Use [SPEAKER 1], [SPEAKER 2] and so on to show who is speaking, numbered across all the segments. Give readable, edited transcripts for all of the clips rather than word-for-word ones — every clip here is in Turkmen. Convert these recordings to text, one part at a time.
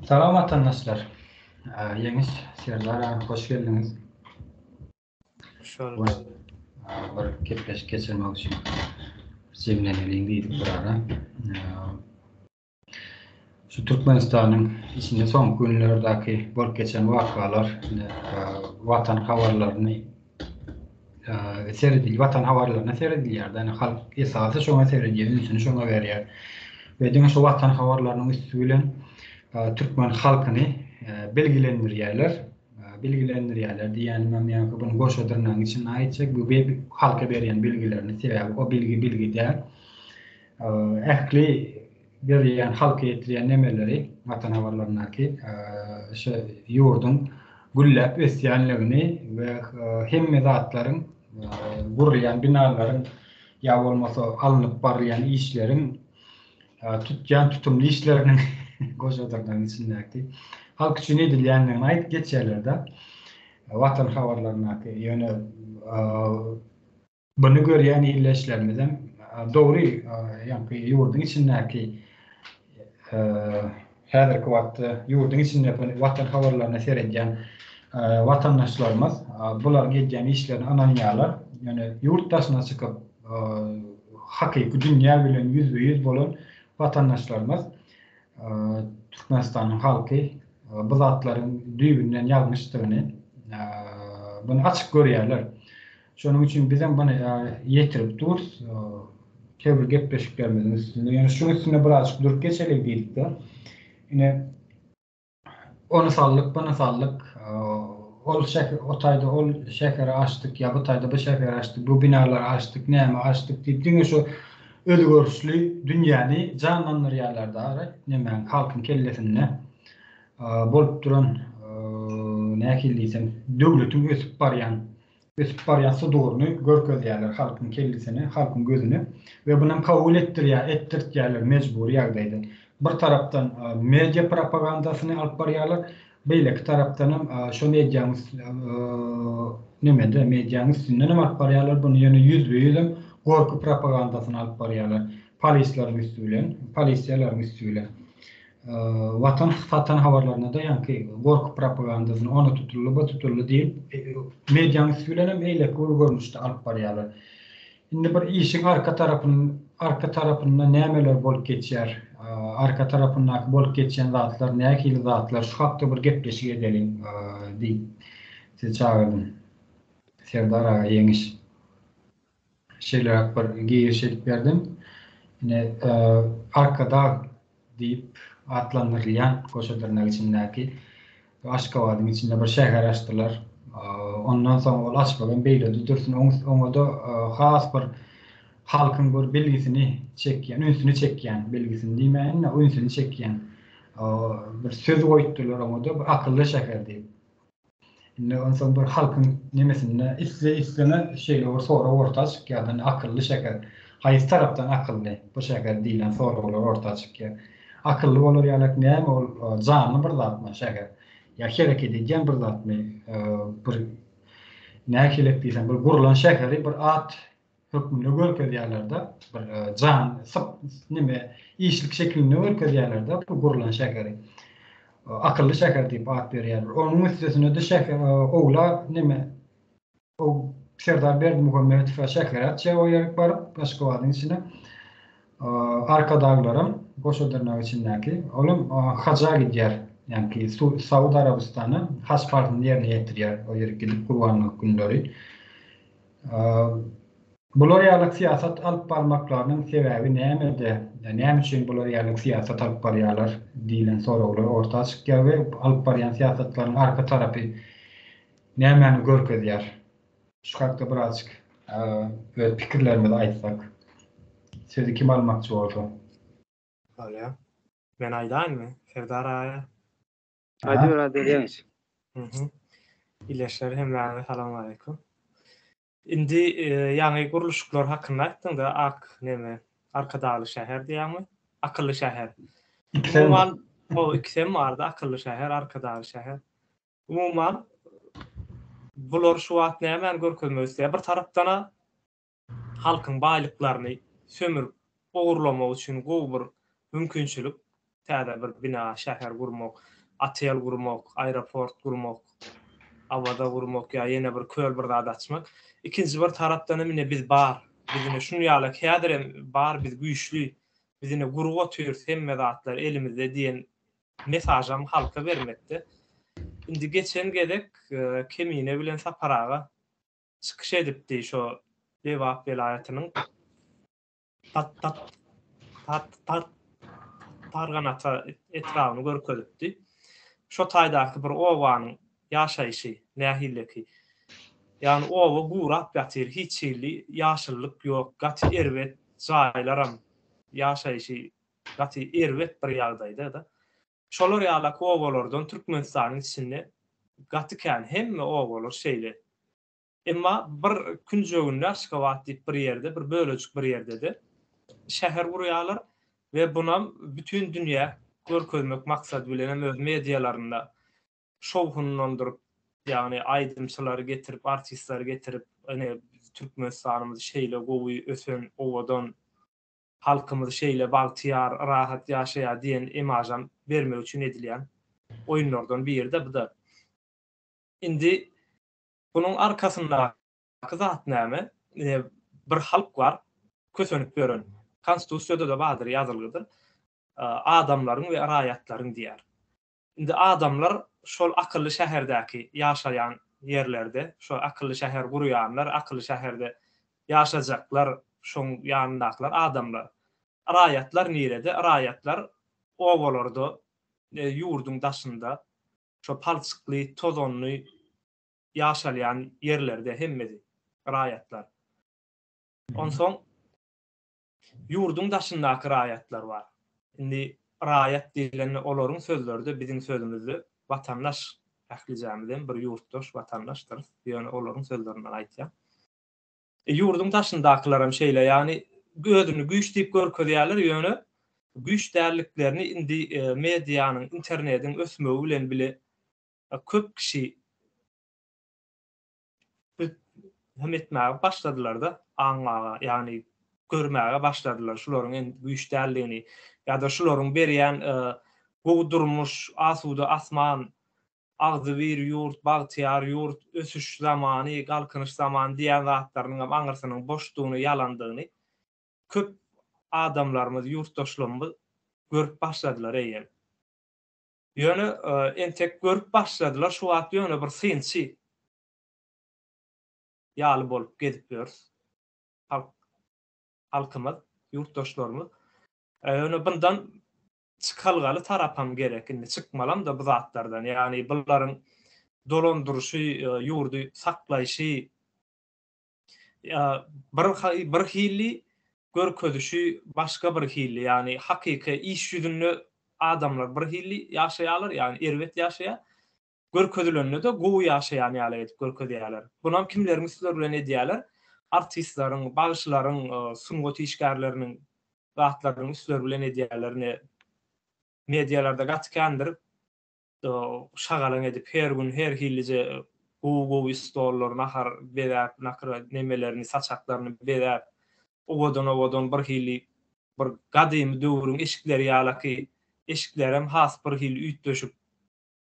[SPEAKER 1] Salam watandaşlar. Ýeňiş Serdar aga hoş geldiňiz.
[SPEAKER 2] Hoş bulduk.
[SPEAKER 1] Bir gepleşik geçirmek üçin jemleneliň diýdik bir ara. Şu Türkmenistanyň içinde soňky günlerdäki bolup geçen wakalar, watan habarlaryny seredil watan habarlaryna seredilýär. Ýani halk esasy şoňa seredýär, ünsüni şoňa berýär. We diňe şu watan habarlarynyň üsti bilen türkmen halkyny bilgilendirýärler. Bilgilendirýärler diýýänim hem ýaňky bunu goşa dyrnagyň içinde aýtjak, bu halka berýän bilgilerini, sebäbi o bilgi bilgi däl. Ähli berýän halka ýetirýän nemeleri watan habarlaryndaky şu ýurduň gülläp ösýänligini we hemme zatlaryň gurulýan binalaryň ýa bolmasa alnyp barylýan işleriň tutýan tutumly işleriniň goşa dyrnagyň içindäki halk üçin edilýändigini aýdyp geçýärler-de watan habarlaryndaky ýöne Muny görýän ildeşlerimizem dogry ýaňky ýurduň içindäki häzirki wagtda ýurduň içinde watan habarlaryna seredýän watandaşlarymyz bularyň edýän işlerine ynanýarlar. Ýöne ýurt daşyna çykyp hakyky dünýä bilen ýüzbe-ýüz bolan watandaşlarymyz Türkmenistanyň halky bu zatlaryň düýbünden ýalňyşdygyny muny açyk görýärler. Şonuň üçin bizem muny ýetirip durus käbir gepleşiklerimiziň üstünde. Ýöne şuň üstünde birazjyk durup geçeliň diýdik-de. Ine, ony saldyk, buny saldyk. Ol şäher, o taýda ol şäheri açdyk, ýa bu taýda bu şäheri açdyk, bu binalary açdyk, näme açdyk diýip, diňe şu özgerişli dünýäni janlandyrýarlar da, nemäň, halkyň kellesinde bolup duran, nähili diýsem, döwletiň ösüp barýan ösüp barýan suduryny görkezýärler halkyň kellesine, halkyň gözüne we bunam kabul etdirýär, etdirtýärler mejbury ýagdaýda. Bir tarapdan media propagandasyny alyp barýarlar, beýleki tarapdanam şo mediaň nemede, mediaň üstündenem alyp barýarlar buny, ýöne ýüzbe-ýüzem gorky propagandasyny alyp barýarlar polisleriň üsti bilen, polisiýalaryň üsti bilen. Watan satan habarlarynda-da ýaňky gorky propagandasyny ony tutuldy, bu tutuldy diýip, mediaň üsti bilen hem eýleki bir görnüşde alyp barýarlar. Indi bir işiň arka tarapyn arka tarapynda nämeler bolup geçýär, arka tarapyndaky bolup geçýän zatlar nähili zatlar, şu hakda bir gepleşik edeliň diýip sizi çagyrdym. Serdar aga Ýeňiş. Şeýleräk bir giriş edip berdim. Ine, Arkadag diýip atlandyrylýan goşa dyrnak içindäki Aşgabadyň içinde bir şäher açdylar. Ondan soň ol açmak hem beýlede dursun, oňa-da has bir halkyň bir bilgisini çekýän, ünsüni çekýän, bilgisini diýmäýin-de, ünsüni çekýän bir söz goýupdyrlar oňa-da, bir akylly şäher diýip. Indi onsoň bir halkyň nemesinde isle isleme şeýle bir sorag orta çykýar, indi akylly şäher haýsy tarapdan akylly bu şäher diýlen soraglar orta çykýar. Akylly bolar ýalak näme ol janly bir zatmy şäher ýa hereket edýän bir zatmy bir nähili diýsem bir gurlan şäheri bir at hökmünde görkezýärler-de, bir jan, syp, neme, işlik şekilinde görkezýärler-de bu gurlan şäheri. Akylly şäher diýip at berýärler. Onuň üstesine-de şäher, ogla neme, o Serdar Berdimuhamedowa şäher açýar o ýerik baryp, Aşgabadyň içine. Arkadaglaram goşa dyrnak içindäki, olam haja gidýär, ýaňky Saud Arabystana haç parzyny ýerine ýetirýär o ýerik gidip gurbanlyk günleri. Bular ýaly syýasat alyp barmaklarynyň sebäbi nämede, näme üçin bular ýaly syýasat alyp barýarlar diýlen soraglar orta çykýar we alyp barýan syýasatlaryň arka tarapy nämäni görkezýär? Şu hakda birazjyk öz pikirlerimizi aýtsak. Sözi kim almakçy bolsa.
[SPEAKER 2] Bolýar. Men aýdaýynmy, Serdar aga?
[SPEAKER 3] Aýdyber aýdyber Ýeňiş.
[SPEAKER 2] Mhm. Ildeşler hemmäňize salam aleýkum. Indi e, ýaňy gurluşyklar hakynda aýtdyňda ak neme Arkadagly şäher diýýäňmi? Akylly şäher. Umuman o ikisem bardy akylly şäher, Arkadagly şäher. Umuman bular şu wagt nämäni görkezmek isleýär? Bir tarapdan-a halkyň baýlyklaryny sömürip, ogurlamak üçin gowy bir mümkinçilik. Täze bir bina, şäher gurmak, otel gurmak, aeroport gurmak, Awaza gurmak ýa ýene bir köl bir zat açmak. Ikinji bir tarapdan hem ine biz bar. Biz ine şuny ýaly häzir hem bar biz güýçli. Biz ine gurup otyrys hemme zatlar elimizde diýen mesažam halka bermekde. Indi geçen gezek Kemine bilen Sapar aga çykyş edipdi şo Lebap welaýatynyň Darganata etrabyny görkezipdi. Şo taýdaky bir obanyň ýaşaýşy nähilleki. Ýagny oba gurap ýatyr, hiç hili ýaşyllyk ýok, gaty erbet jaýlaram ýaşaýşy gaty erbet bir ýagdaýda-da. Şolar ýalak obalardan Türkmenistanyň içinde gaty kän, hemme obalar şeýle. Emma bir künjeginde Aşgabat diýip bir ýerde, bir bölejik bir ýerde-de şäher gurýarlar we bunam bütin dünýä görkezmek maksady bilen hem öz medialarynda şowhunlandyryp, ýagny aýdymçylary getirip, artistleri getirip, ine Türkmenistanymyz şeýle gowy, ösen, owadan, halkymyz şeýle bagtyýar, rahat ýaşaýar diýen imažam bermek üçin edilýän oýunlardan biri-de bu-da. Indi Bunuň arkasyndaky zat näme? Ine, bir halk bar, kösenip ýören. Konstitusiýada-da bardyr, ýazylgydyr. Adamlaryň we raýatlaryň diýýär. Indi adamlar şol akylly şäherdäki ýaşaýan ýerlerde, şo akylly şäher gurýanlar, akylly şäherde ýaşajaklar, şoň ýanyndakylar adamlar. Raýatlar nirede? Raýatlar obalarda, ýurduň daşynda, şo palçykly, tozanly ýaşalýan ýerlerde hemmesi raýatlar. Onsoň ýurduň daşyndaky raýatlar bar. Indi raýat diýlende olaryň sözleri-de biziň sözümizde watandaş ählijämizem bir ýurtdaş watandaşdyrys. Ýöne olaryň sözlerinden aýtýan. E, ýurduň daşyndakylaram şeýle, ýagny özüni güýç diýip görkezýärler, ýöne güýç dälliklerini indi e, medianyň, internetiň ösmegi bilen bile e, köp kişi hem etmäge başladylar-da, aňmaga, ýagny görmäge başladylar şularyň en güýç däldigini ýa-da şularyň berýän e, gowy durmuş, asuda asman, Agzybir ýurt, bagtyýar ýurt, ösüş zamany, galkynyş zamany diýýän zatlarynyňam aňyrsynyň boşdugyny, ýalandygyny köp adamlarymyz, ýurtdaşlarymyz görüp başladylar eýýäm. Ýöne entek görüp başladylar, şu wagt ýöne bir synçy ýaly bolup gezip ýörüs. Halk, halkymyz, ýurtdaşlarymyz. Ýöne bundan çykalgaly tarapam gerek indi çykmalam-da bu zatlardan ýagny bularyň dolandyryşy ýurdy saklaýşy bir bir hilli görkezişi başga bir hilli ýagny hakyky iş ýüzünde adamlar bir hilli ýaşaýarlar ýagny erbet ýaşaýar görkezilende-de gowy ýaşaýan ýaly edip görkezýärler bunam kimleriň üstleri bilen edýärler artistleriň bagşylaryň sungat işgärleriniň zatlarynyň üstleri bilen edýärler ine medialarda gaty kändir şagalaň edip her gün her hillije gowy gowy stollar nahar bezäp nakyr nemelerini saçaklaryny bezäp owadan owadan bir hili bir gadymy döwrüň eşikleri ýalaky eşiklerem has bir hili üýtgeşik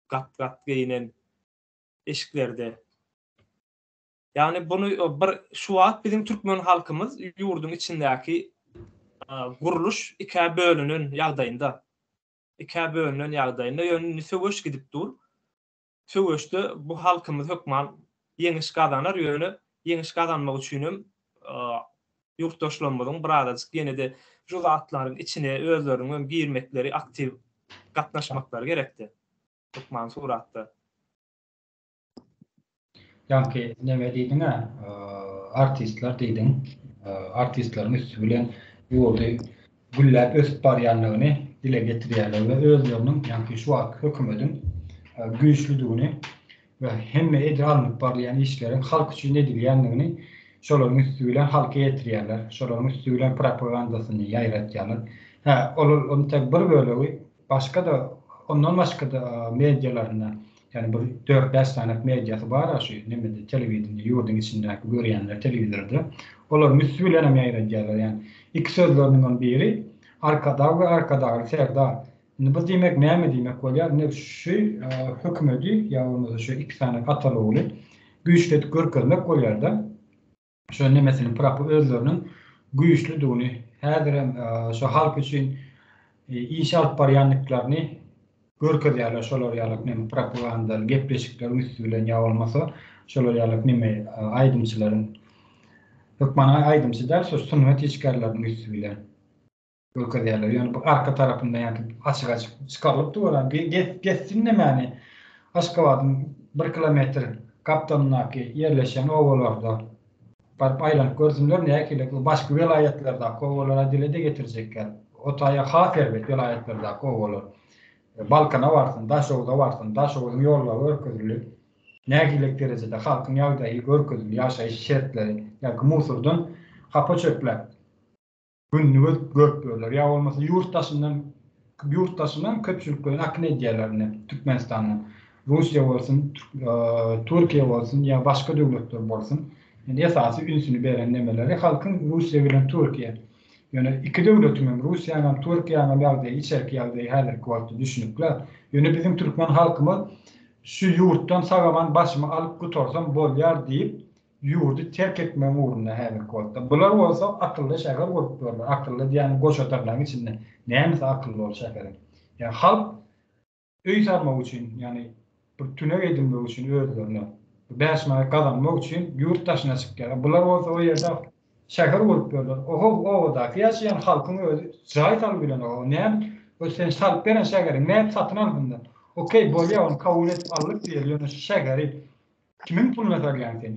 [SPEAKER 2] gat gat geýinen eşiklerde Ýagny buny bir şu wagt biziň türkmen halkymyz ýurduň içindäki gurluş ikä bölünen ýagdaýynda. Ikä bölünen ýagdaýynda ýöne indi söweş gidip dur. Söweşde bu halkymyz hökman ýeňiş gazanar ýöne ýeňiş gazanmak üçinem ýurtdaşlarymyzyň birazajyk ýene-de şu zatlaryň içine özleriniň hem girmekleri aktiw gatnaşmaklary gerekdi. Hökman suratda.
[SPEAKER 1] Ýaňky neme diýdiň-ä, artistler diýdiň. Artistleriň üsti bilen ýurdy gülläp ösüp barýanlygyny dile getirýärler we özleriniň, ýaňky şu wagtky hökümediň güýçlüdigini we hemme edil alnyp barylýan işleriň halk üçin edilýändigini şolaryň üsti bilen halka ýetirýärler. Şolaryň üsti bilen propagandasyny ýaýratýarlar. Hä, olar entek bir bölegi Başga-da, ondan başga-da medialarynda, ýagny bir dört-bäş sany mediasy bar-a şu nemede, telewideniýe, ýurduň içindäki görýänler telewizorda. Olaryň üsti bilen hem ýaýradýarlar. Ýagny iki sözleriniň hem biri Arkadag we Arkadagly Serdar. Indi bu diýmek näme diýmek bolýar? Indi şu hökümeti ýa bolmasa şu iki sany ataly-ogly güýçli edip görkezmek bolýar-da. Şo nemesiniň propy özleriniň güýçlüdigini, häzirem şo halk üçin iş alyp barýandyklaryny görkezýärler şolar ýalak neme propagandaly gepleşikleriň üsti bilen ýa bolmasa şolar ýalak neme aýdymçylaryň hökman aýdymçy däl şo sungat işgärleriniň üsti bilen görkezýärler. Ýöne bu arka tarapynda ýa açyk-açyk çykarylyp dur. Gezsin nemäni Aşgabadyň bir kilometr gapdalyndaky ýerleşýän obalarda baryp aýlanyp görsünler nähili başga welaýatlardaky obalara dile-de getirjekler. O taýa has erbet welaýatlardaky obalar. Balkana barsyn, Daşoguza barsyn, Daşoguzyň ýollary görkezildi. Nähili derejede halkyň ýagdaýy görkezildi, ýaşaýyş şertleri. Ýa-ki musurdan hapa çöpläp Gününi görüp ýörler. Ýa bolmasa ýurt daşyndan ýurt daşyndan köpçülikleýin akyn edýärler indi Türkmenistandan. Russiýa bolsun, Türkiýe bolsun ýa başga döwletler bolsun. Indi esasy ünsüni beren nemeleri halkyň Russiýa bilen Türkiýe. Ýöne iki döwletiň hem Russiýanyň hem Türkiýäniň hem ýagdaýy içerki ýagdaýy häzirki wagtda düşnükli. Ýöne biziň türkmen halkymyz şu ýurtdan sag-aman başymy alyp gutarsam bolýar diýip ýurdy terk etmegiň ugrunda häzirki wagtda. Bular bolsa akylly şäher gurup ýörler. Akylly diýýäni goşa dyrnagyň içinde. Nämesi akylly ol şäheriň? Ýa halk öý salmak üçin, ýagny bir tünek edinmek üçin özlerine, bir 5 manat gazanmak üçin ýurt daşyna çykýar. Bular bolsa o ýerde şäher gurup ýörler. Oho, obadaky ýaşaýan halkyň özi jaý salyp bilenok. Näme? O sen salyp beren şäheriň nädip satyn alsynlar? Okey, bolýar, ony kabul edip aldyk diýeli, ýöne şu şäheri Kimiň puluna salýaň sen?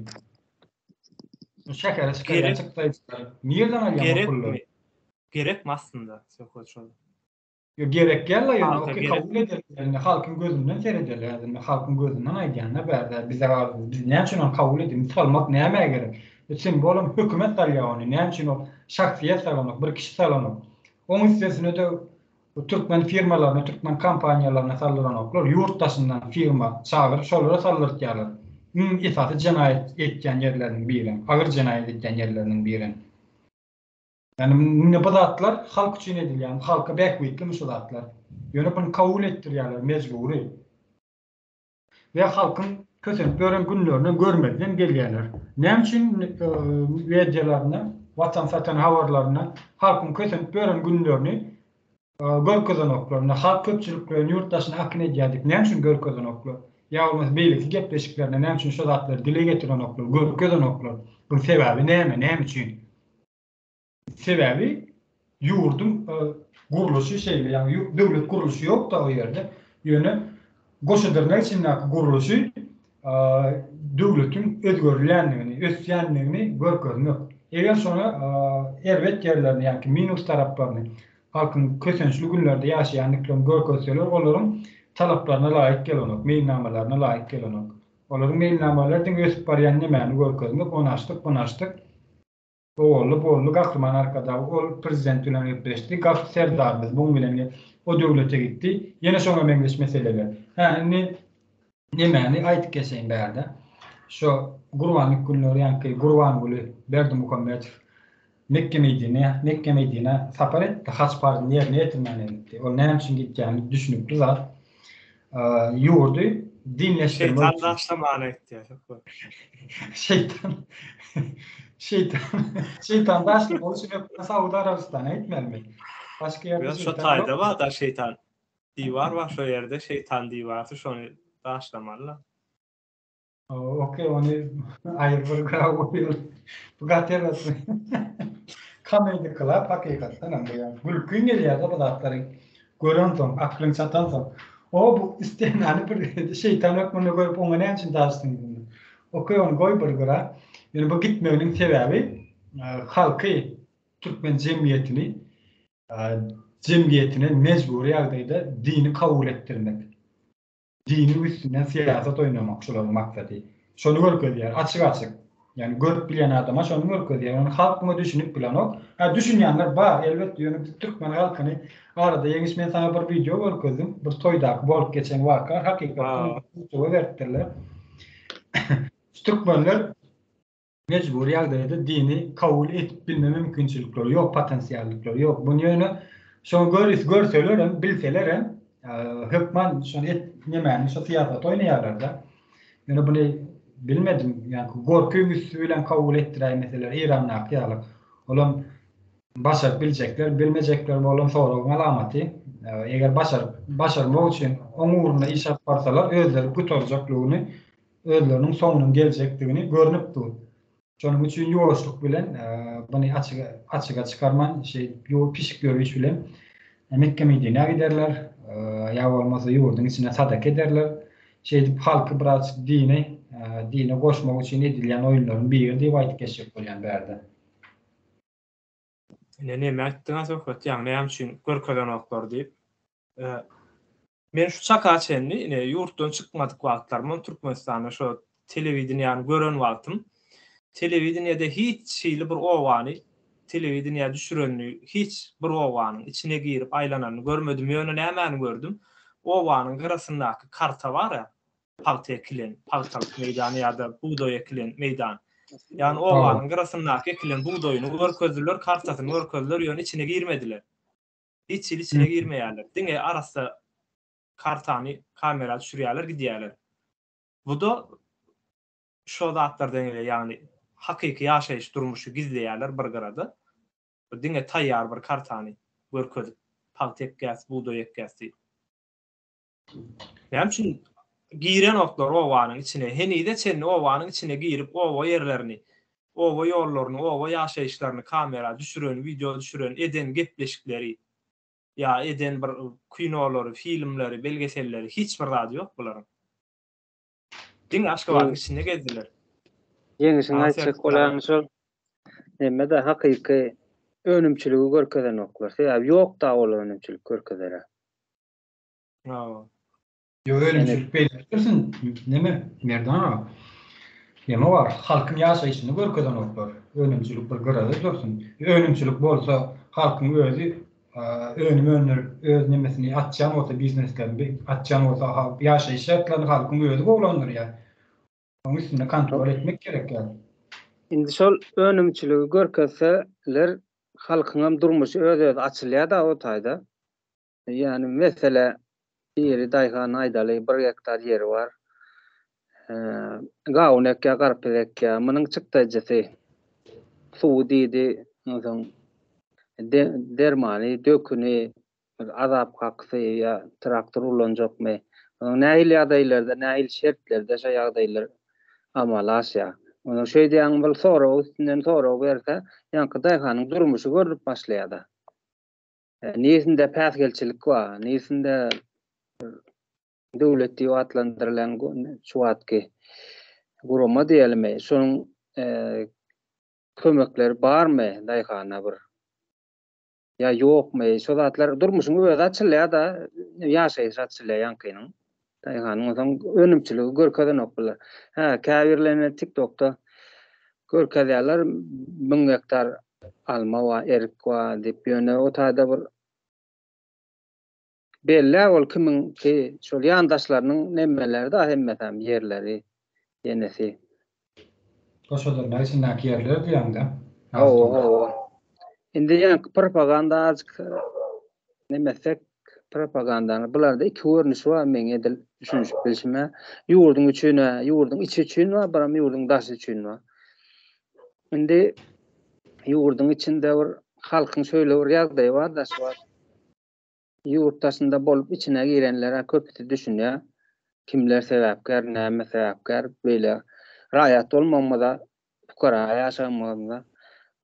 [SPEAKER 1] Şähere çykarýan çykdaýjylary nirden alýaň o pullary?
[SPEAKER 2] Gerekmi aslynda söhbet şol?
[SPEAKER 1] Ýok gerek däl-le ýöne okey kabul edeli indi halkyň gözünden seredeli häzir men halkyň gözünden aýdýan-da bärde bize galdy biz näme üçin ony kabul edeli salmak nämä gerek? Sen bolam hökümet salýar ony näme üçin ol şahsyýet salanok bir kişi salanok. Oň üstesine-de Bu türkmen firmalaryna, türkmen kompaniýalaryna saldyranoklar, ýurt daşyndan firma çagyryp şolara saldyrtýarlar. Iň esasy jenaýat etýän ýerleriniň birem, agyr jenaýat etýän ýerleriniň birem. Ýani indi bu zatlar halk üçin edilýän, halka bähbitlimi şu zatlar? Ýöne buny kabul etdirýärler mejbury. We halkyň kösenip ýören günlerini görmezden gelýärler. Näme üçin medialarynda, watan satan habarlarynda halkyň kösenip ýören günlerini görkezenoklar? Indi halk köpçülikleýin ýurt daşyna akyn edýär diýip näme üçin görkezenoklar? Ýa bolmasa beýleki gepleşiklerinde näme üçin şo zatlary dile getirenoklar, görkezenoklar? Buň sebäbi näme, näme üçin? Sebäbi ýurduň gurluşy şeýle, ýagny döwlet gurluşy ýok-da o ýerde. Ýöne goşa dyrnak içindäki gurluşy döwletiň özgerilýändigini, ösýändigini görkezmek. Eger şony erbet ýerlerini, ýagny minus taraplaryny, halkyň kösençli günlerde ýaşaýandyklaryny görkezseler, olaryň talaplaryna laýyk gelenok, meýilnamalaryna laýyk gelenok. Olaryň meýilnamalary diňe ösüp barýan nemäni görkezmek, ony açdyk, buny açdyk. Boldy, boldy, Gahryman Arkadag ol prezident bilen gepleşdi, Gah Serdarymyz buň bilen o döwlete gitdi. Ýene şoňa meňzeş meseleler. Hä, indi nemäni aýdyp geçeýin bärde. Şo Gurbanlyk günleri ýaňky Gurbanguly Berdimuhamedow Mekke-Medinä, Mekke-Medinä sapar etdi, haç parzyny ýerine ýetirmäne gitdi. Ol näme üçin gitýäni düşünikli zat. Ýurdy dinleşdirmek
[SPEAKER 2] Şeýtan daşlamana gitýär.
[SPEAKER 1] Şeýtan Şeýtan Şeýtan daşlamak üçin hökman Saud Arabystana gitmelimi?
[SPEAKER 2] Başga ýerde Şo taýda bar da şeýtan. Diwar bar şo ýerde şeýtan diwarsy şony daşlamaly.
[SPEAKER 1] Okey ony aýry bir gyra goýaly. Bu gaty erbet. Comedy Club hakykatdan hem bu ýa. Gülkiň gelýär-de bu zatlary görensoň, aklyň çatansoň. O bu istenany bir şeýtan hökmünde görüp oňa näme üçin daşdyň diýdim. Okey ony goý bir gyra. Ýöne bu gitmeginiň sebäbi halky türkmen jemgyýetini jemgyýetine mejbury ýagdaýda dini kabul etdirmek. Diniň üstünden syýasat oýnamak şularyň maksady. Şony görkezýär açyk-açyk. Ýagny görüp bilýän adama şony görkezýär. Ýöne halk muňa düşünip bilenok. Hä düşünýänler bar elbetde ýöne biz türkmen halkyny arada Ýeňiş men saňa bir wideo görkezdim. Bir toýdaky bolup geçen waka hakykatdan ýutuba beripdirler. Şu türkmenler mejbury ýagdaýda dini kabul edip bilme mümkinçilikleri ýok, potensiallyklary ýok. Muny ýöne. Şony görüs görselerem, bilselerem hökman şony et nemäni şo syýasaty oýnaýarlar-da. Ýöne buny bilmedim, ýaňky gorkyň üsti bilen kabul etdiräýmeseler Eýrandaky ýaly. Olam başaryp biljekler, bilmejekler bolan soragyň alamaty. Eger başaryp, başarmak üçin oň ugrunda iş alyp barsalar özleri gutarjaklygyny, özleriniň soňunyň geljekdigini görnüp dur. Şonuň üçin ýuwaşlyk bilen buny açyga açyga çykarman, şeýdip ýuw pişik ýöriş bilen Mekge-Medinä giderler, ýa bolmasa ýurduň içine sadaka ederler. Şeýdip halky birazjyk dine dine goşmak üçin edilýän oýunlaryň biri diýip aýdyp geçjek bolýan bärde.
[SPEAKER 2] Ine neme aýtdyňa Söhbet ýaňy näme üçin görkezenoklar diýip. Men şu çaka çenli ine ýurtdan çykmadyk wagtlarymam Türkmenistanda şo telewideniýäni gören wagtym telewideniýede hiç hili bir obany telewideniýä düşürenini hiç bir obanyň içine girip aýlananyny görmedim ýöne nämäni gördüm obanyň gyrasyndaky karta bar-a pagta ekilen pagtalyk meýdany ýa-da bugdaý ekilen meýdan ýagny obanyň gyrasyndaky ekilen bugdaýyny görkezdiler kartasyny görkezdiler ýöne içine girmediler. Hiç hili içine girmeýärler. Diňe arassa kartany kamera düşürýärler, gidýärler. Bu-da şo zatlardan gelýär, ýagny hakyky ýaşaýyş durmuşy gizleýärler bir gyrada. Diňe taýýar bir kartany görkezip, pagta ekýäs, bugdaý ekýäs diýip. Näme üçin girenoklar obanyň içine? Henize çenli obanyň içine girip, oba ýerlerini, oba ýollaryny, oba ýaşaýyşlaryny kamera düşüren, wideo düşüren, eden gepleşikleri ýa eden bir kinolary, filmleri, belgeselleri hiç bir zady ýok bularyň. Diňe Aşgabadyň içinde gezdiler.
[SPEAKER 3] Ýeňişiň aýtjak bolýany şol. Neme-de hakyky önümçiligi görkezenoklar. Sebäbi ýok-da ol önümçilik görkezere.
[SPEAKER 2] Hawa.
[SPEAKER 1] Ýok önümçilik beýle dursun. Neme Merdan aga. Neme bar? Halkyň ýaşaýşyny görkezenoklar. Önümçilik bir gyrada dursun. Önümçilik bolsa halkyň özi önüm öndürip öz nemesini açýan bolsa bizneslerini açýan bolsa ýaşaýyş şertlerini halkyň özi gowulandyrýar. Onuň üstünde kontrol etmek gerek ýaly.
[SPEAKER 3] Indi şol önümçiligi görkezseler halkyňam durmuşy öz-özi açylýar-da o taýda. Ýagny mesele biri daýhan aýdaly bir gektar ýeri bar. Gawun ekýär, garpyz ekýär. Munuň çykdajysy suwy diýdi, onsoň dermany, döküni, azap kakysy ýa traktor ulanjakmy? Onuň nähili ýagdaýlarda, nähili şertlerde şo ýagdaýlar amala aşýar? Onuň şeýdýäň bir sorag üstünden sorag berse, ýaňky daýhanyň durmuşy görnüp başlaýar-da. Niresinde päsgelçilik bar, niresinde döwlet diýip atlandyrylan şu wagtky gurama diýelimi, şonuň kömekleri barmy daýhana bir ýa ýokmy, şo zatlar durmuşyň özi açylýar-da, ýaşaýyş açylýar ýaňkynyň. Daýhanyň onsoň önümçiligi görkezenok bular. Hä, käbirlerine TikTokda görkezýärler, 1000 gektar alma bar, erik bar diýip, ýöne o taýda bir belli ol kimiňki, şol ýandaşlarynyň nemeleri-de hemmesem ýerleri, ýenesi.
[SPEAKER 1] Goşadyrnak içindäki ýerler diýýäňdä?
[SPEAKER 3] Hawa, hawa. Indi ýaňky propaganda azjyk neme etsek, propagandany bularda iki görnüşi bar meň edil düşünişip bilşime. Ýurduň üçin, ýurduň içi üçin bar, biram ýurduň daşy üçin bar. Indi ýurduň içinde bir halkyň şeýle bir ýagdaýy bar da şu wagt. Ýurt daşynda bolup içine girenlere köpüsi düşünýär. Kimler sebäpkär, näme sebäpkär beýle raýat bolmagymyza, pukara ýaşamagymyza.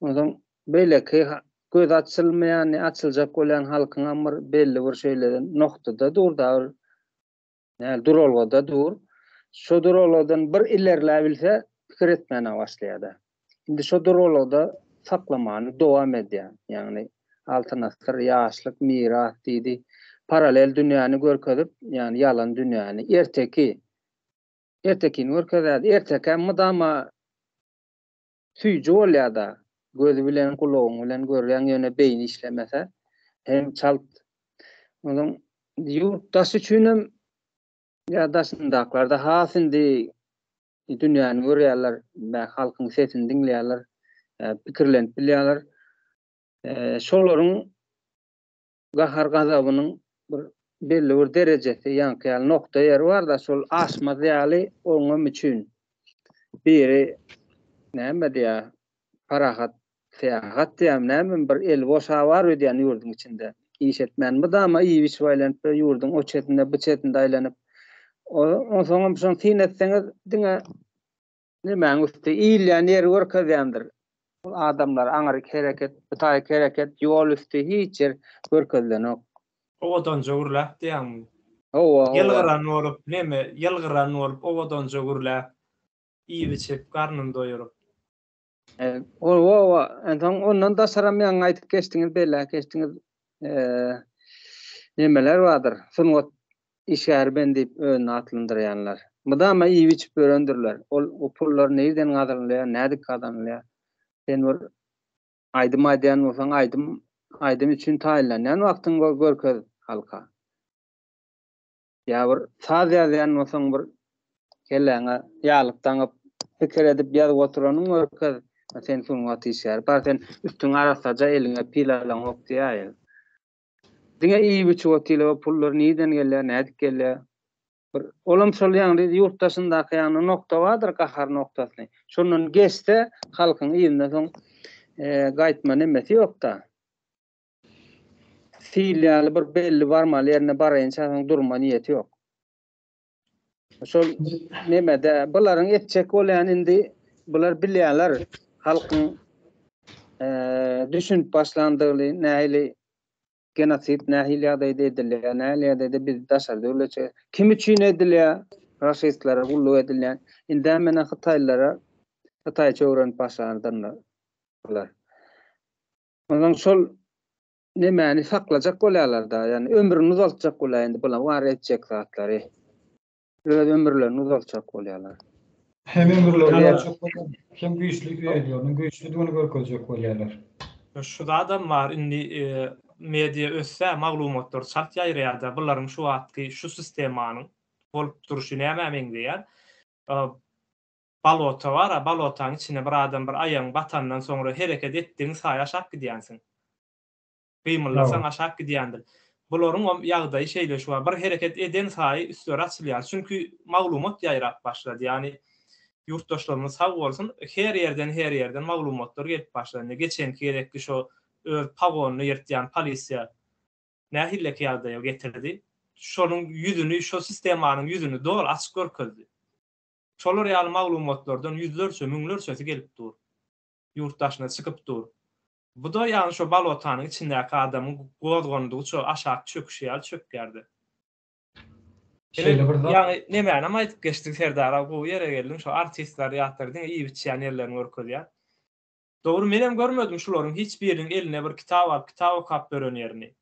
[SPEAKER 3] Onsoň beýleki gözi açylmaýan, açyljak bolýan halkyňam bir belli bir şeýle noktada dur-da bir Näl duralgada dur. Şo duralgadan bir ilerläbilse pikir etmäne başlaýar-da. Indi şo duralgada saklamany dowam edýär. Ýagny Altyn asyr, ýaşlyk, miras diýdi. Paralel dünýäni görkezip, ýagny ýalan dünýäni, erteki. Ertekini görkezýärdi. Ertekem mydama süýji bolýar-da. Gözi bilen, gulagyň bilen görýäň, ýöne beýni işlemese hem çalt. Onuň ýurt daşy üçinem ýa daşyndakylarda has indi dünýäni görýärler, halkyň sesini diňleýärler, pikirlenip bilýärler. Şolaryň. Gahar-gazabynyň bir belli bir derejesi, ýaňky ýaly nokta ýeri bar-da, şol aşmaz ýaly oňam üçin biri näme diýýär, parahat syýahat diýýärmi, näme bir eli boş-a bar öýdýän ýurduň içinde. Iş etmän, mydama iýip-içip aýlanyp, bir ýurduň o çetinde, bu çetinde aýlanyp. Onsoňam şony syn etseňiz, diňe Nemäň üsti iýilýän ýeri görkezýändir. Ol adamlar aňryk hereket, bu taýyk hereket, ýol üsti hiç ýer görkezilenok.
[SPEAKER 2] Owadanja gürläp diýýäňmi?
[SPEAKER 3] Hawa, hawa.
[SPEAKER 2] Ýylgyran bolup, neme, ýylgyran bolup, owadanja gürläp, iýip-içip, garnyny doýuryp.
[SPEAKER 3] Hawa, hawa. Onsoň ondan daşaram ýaňy aýdyp geçdiňiz, belläp geçdiňiz. Nemeler bardyr, sungat işgäri men diýip özüni atlandyrýanlar. Mydama iýip-içip ýörendirler. Ol o pullar nirden gazanylýar, nädip gazanylýar? Sen bir aýdym aýdýan bolsaň, aýdym aýdym üçin taýynlanýan wagtyňy görkez halka. Ýa bir saz ýazýan bolsaň bir kelläňe ýaglyk daňyp, pikir edip ýazyp oturanyňy görkez. Sen sungat işgäri. Bar sen üstüňi arassaja eliňe pil alaňok diýäýel. Diňe iýip-içip otyrlar, o pullar nirden gelýär, nädip gelýär? Bir olam şol ýagny ýurt daşyndaky ýagny nokta bardyr, gahar noktasyny. Şondan geçse halkyň yzynda soň gaýtma nemesi ýok-da. Sil ýaly bir belli barmaly ýerine baraýynça soň durma niýeti ýok. Şol nemede bularyň etjek bolýan indi bular bilýärler halkyň düşünip başlandygyny nähili genosid nähili ýagdaýda edilýär, nähili ýagdaýda biz daşary döwletçe kim üçin edilýär raşistlere gulluk edilýän. Indem mena hytaýlylara hytaýça öwrenip başlandyrlar bular. Onsoň şol nemäni saklajak bolýarlar-da, ýagny ömrüni uzaltjak bolýar indi bular bar etjek zatlary. Öz ömürlerini uzaltjak bolýarlar.
[SPEAKER 1] Hem ömürlerini uzaltjak bolýarlar, hem güýçli özleriniň güýçlüdigini görkezjek bolýarlar.
[SPEAKER 2] Şu zadam bar, indi media össe maglumatlar çalt ýaýraýar-da, bularyň şu wagtky şu sistemanyň bolup durşy nämä meňzeýär? Balota bar-a, balotaň içine bir adam bir aýagyň batandan soňra hereket etdigiň saýy aşak gidýänsiň. Gymyldasaň aşak gidýändir. Bularyňam ýagdaýy şeýle şu wagt. Bir hereket eden saýy üstleri açylýar. Çünki maglumat ýaýrap başlady. Ýagny ýurtdaşlarymyz sag bolsun, her ýerden her ýerden maglumatlar gelip başlady. Indi geçenki gezekki şo öz pogonyny ýyrtýan polisiýa nähilleki ýagdaýa getirdi. Şonuň ýüzüni, şo sistemanyň ýüzüni doly açyk görkezdi. Şolar ýaly maglumatlardan ýüzlerçe, müňlerçesi gelip dur. Ýurt daşyna çykyp dur. Bu-da ýagny şo balotanyň içindäki adamyň gozgandygyça aşak çöküşi ýaly çökýärdi.
[SPEAKER 1] Şeýle bir zat.
[SPEAKER 2] Ýaňy nemänem aýdyp geçdiň Serdar aga gowy ýere geldiň şo artistler ýatlar diňe iýip içýän ýerlerini görkezýär. Dogry menem görmedim şularyň hiç biriniň eline bir kitap alyp kitap okap ýören ýerini.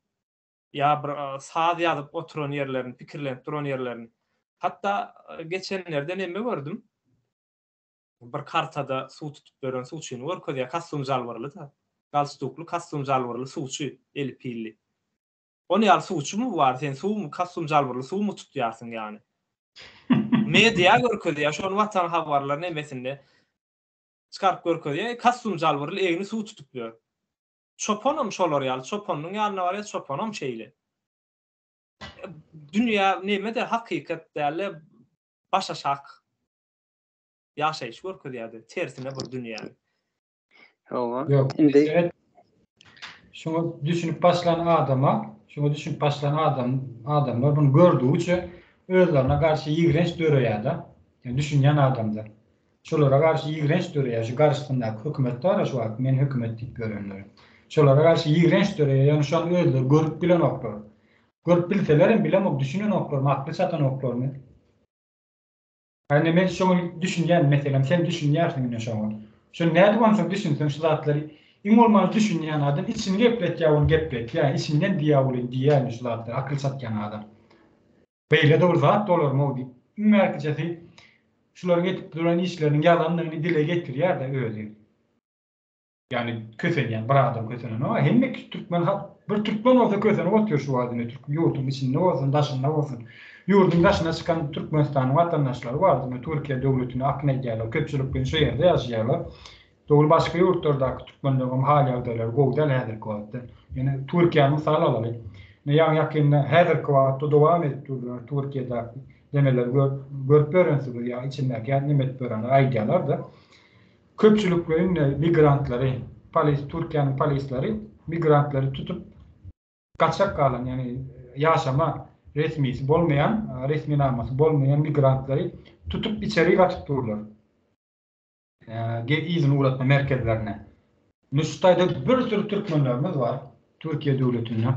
[SPEAKER 2] Ýa bir saz ýazyp oturan ýerlerini pikirlenip duran ýerlerini. Hatda geçenlerde neme gördüm. Bir kartada suw tutup ýören suwçyny görkezýär, kostum jalbarly-da. Galstukly, kostum jalbarly suwçy, eli pilli. Ony ýaly suwçymy bar, sen suwmy, kostum jalbarly suwmy tutýarsyň ýany? Media görkezýär, şony Watan habarlar nemesinde çykaryp görkezýär, kostum jalbarly egni suw tutup ýör. Çopanam şolar ýaly, çopanyň ýanyna barýar, çopanam şeýle. Dünýä neme-de hakykat däl-de, başaşak. Ýaşaýyş görkezýärdi, tersine bir dünýäni.
[SPEAKER 3] Hawa.
[SPEAKER 1] Ýok,
[SPEAKER 3] Indi
[SPEAKER 1] şuňa düşünip başlan adama, şuňa düşünip başlan adam, adamlar bunu gördügiçe özlerine garşy ýigrenç döreýär-de. Ýani düşünýän adamda. Şolara garşy ýigrenç döreýär. Şu garşysyndaky hökümet bar-a şu wagt, men hökümet diýip ýörenleri. Şolara garşy ýigrenç döreýär. Ýöne şony özleri görüp bilenoklar. Görüp bilselerem bilemok, düşünenoklarmy, akly çatanoklarmy? Ine men şoňa düşünýän meselem sen düşünýärsiň ine şoňa. Şo nädip onsoň düşünseň şu zatlary iň bolmanda düşünýän adam içini gepletýär ony gepletýär içinden diýýär welin diýýär ine şu zatlary akyl çatýan adam. Beýle-de bir zat bolarmy-ow diýip iň bärkijesi şularyň edip duran işleriniň ýalandygyny dile getirýär-de özi. Ýagny kösenýän bir adam kösenenok, hemme türkmen halk bir türkmen bolsa kösenip otyr şu wagt ine türk ýurduň içinde bolsun daşynda bolsun. Ýurduň daşyna çykan Türkmenistanyň watandaşlary bar ine Türkiýe döwletine akyn edýärler köpçülikleýin şu ýerde ýaşaýarlar. Dogry başga ýurtlardaky türkmenleriň hem hal ýagdaýlary gowy däl häzirki wagtda. Ýöne Türkiýäni mysal alaly. Ýaňy ýakynda häzirki wagtda dowam edip durýan Türkiýedäki nemeleri görüp ýörensiňiz ýa içindäki ýa neme edip ýörenler aýdýarlar-da. Köpçülikleýin migrantlary, polis Türkiýäniň polisleri migrantlary tutup gaçak galan, ýagny ýaşama resmisi bolmaýan, resminamasy bolmaýan migrantlary tutup içeri gatyp durlar. Yzyny ugratma merkezlerine. Indi şu taýda bir sürü türkmenlerimiz bar Türkiýe döwletinde.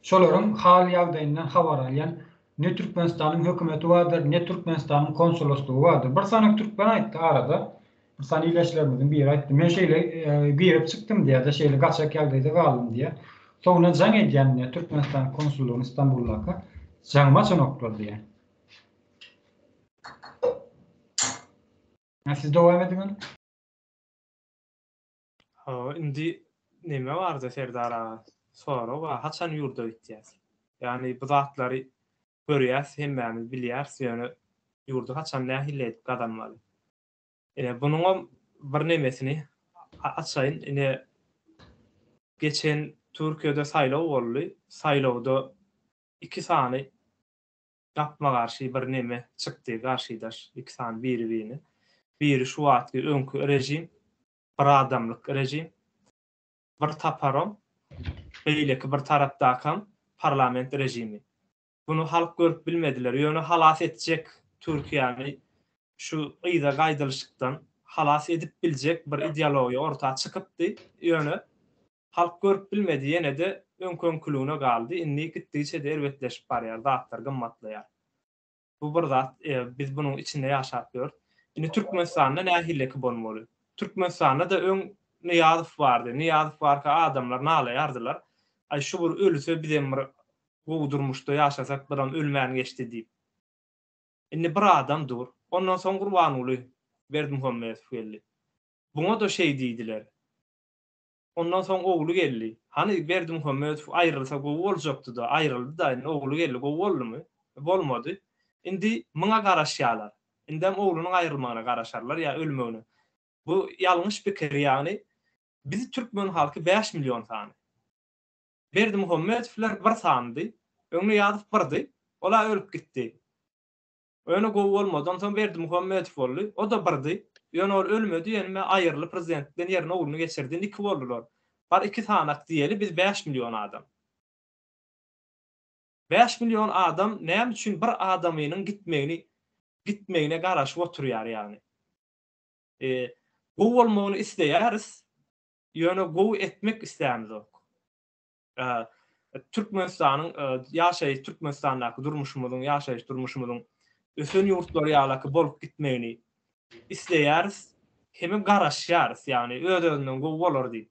[SPEAKER 1] Şolaryň hal ýagdaýyndan habar alýan ne Türkmenistanyň hökümeti bardyr, ne Türkmenistanyň konsoloslygy bardyr. Bir sany türkmen aýtdy arada, bir sany ildeşlerimiziň biri aýtdy. Men şeýle girip çykdym diýýär-de, şeýle gaçak ýagdaýda galdym diýýär. Soňundan jaň edýän diýýär Türkmenistan konsullygyna Istanbuldaka. Jaňymy açanoklar diýýär. Ha siz dowam ediň ony.
[SPEAKER 2] Hawa indi neme barda Serdar aga sorag bar haçan ýurda gitýäs? Ýagny bu zatlary görýäs hemmämiz bilýäris ýöne ýurdy haçan nähili edip gazanmaly? Ine bunuňam bir nemesini açaýyn ine geçen Türkiýede saýlaw boldy saýlawda iki sany Gapma-garşy bir neme çykdy, garşydaş iki sany biri-birine. Biri şu wagtky öňki režim, bir adamlyk režim. Bir taparam, beýleki bir tarapdakam parlament režimi. Buny halk görüp bilmediler. Ýöne halas etjek Türkiýäni şu yza gaýdylyşykdan halas edip biljek bir ideologiýa orta çykypdy. Ýöne Halk görüp bilmedi ýenede öňki-öňküligine galdy indi gitdigiçede erbetleşip barýar zatlar gymmatlaýar. Bu bir zat biz bunuň içinde ýaşap ýörüs. Indi Türkmenistanda nähileki bolmaly? Türkmenistanda-da öň Nyýazow bardy. Nyýazow barka adamlar nalaýardylar. Aý şu bir ölse bizem bir gowy durmuşda ýaşasak biram ölmän geçdi diýip. Indi bir adam dur. Ondan soň Gurbanguly Berdimuhamedow geldi. Buňa-da şeý diýdiler. Ondan soň ogly geldi. Hany Berdimuhamedow aýrylsa gowy boljakdy-da, aýryldy-da, indi ogly geldi, gowy boldumy? Bolmady. Indi muňa garaşýarlar. Indem oglunyň aýrylmagyna garaşarlar ýa ölmegine. Bu ýalňyş pikir, ýagny biz türkmen halky 5 million sany. Berdimuhamedowlar bir sanydy. Öň Nyýazow birdi. Ol-a ölüp gitdi. Ýöne gowy bolmady. Onsoň Berdimuhamedow boldy. O-da birdi. Ýöne ol ölmedi, ýenme aýyrly prezidentlikden ýerine ogluny geçirdi. Indi iki boldular. Bar iki sanak diýeli, biz 5 million adam. 5 million adam näme üçin bir adamynyň gitmegini gitmegine garaşyp oturýar ýagny. E, gowy bolmagyny isleýäris, ýöne gowy etmek islämizok. Türkmenistanyň ýaşaýyş Türkmenistandaky durmuşymyzyň ýaşaýyş durmuşymyzyň ösen ýurtlar ýalaky bolup gitmegini isleýäris hemem garaşýarys ýagny öz-özünden gowy bolar diýip.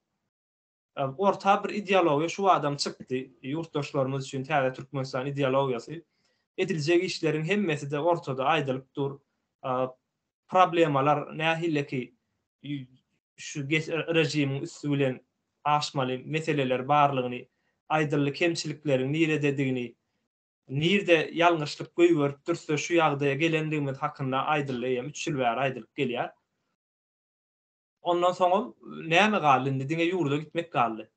[SPEAKER 2] Orta bir ideologiýa şu adam çykdy ýurtdaşlarymyz üçin täze Türkmenistan ideologiýasy. Ediljek işleriň hemmesi-de ortada aýdylyp dur. Problemalar nähileki şu režimiň üsti bilen aşmaly meseleler barlygyny, aýdyldy kemçilikleriň nirededigini, nirde ýalňyşlyk goýberipdirse şu ýagdaýa gelendigimiz hakynda aýdyldy eýýäm üç ýyl bäri aýdylyp gelýär. Ondan soňam näme galdy indi diňe ýurda gitmek galdy.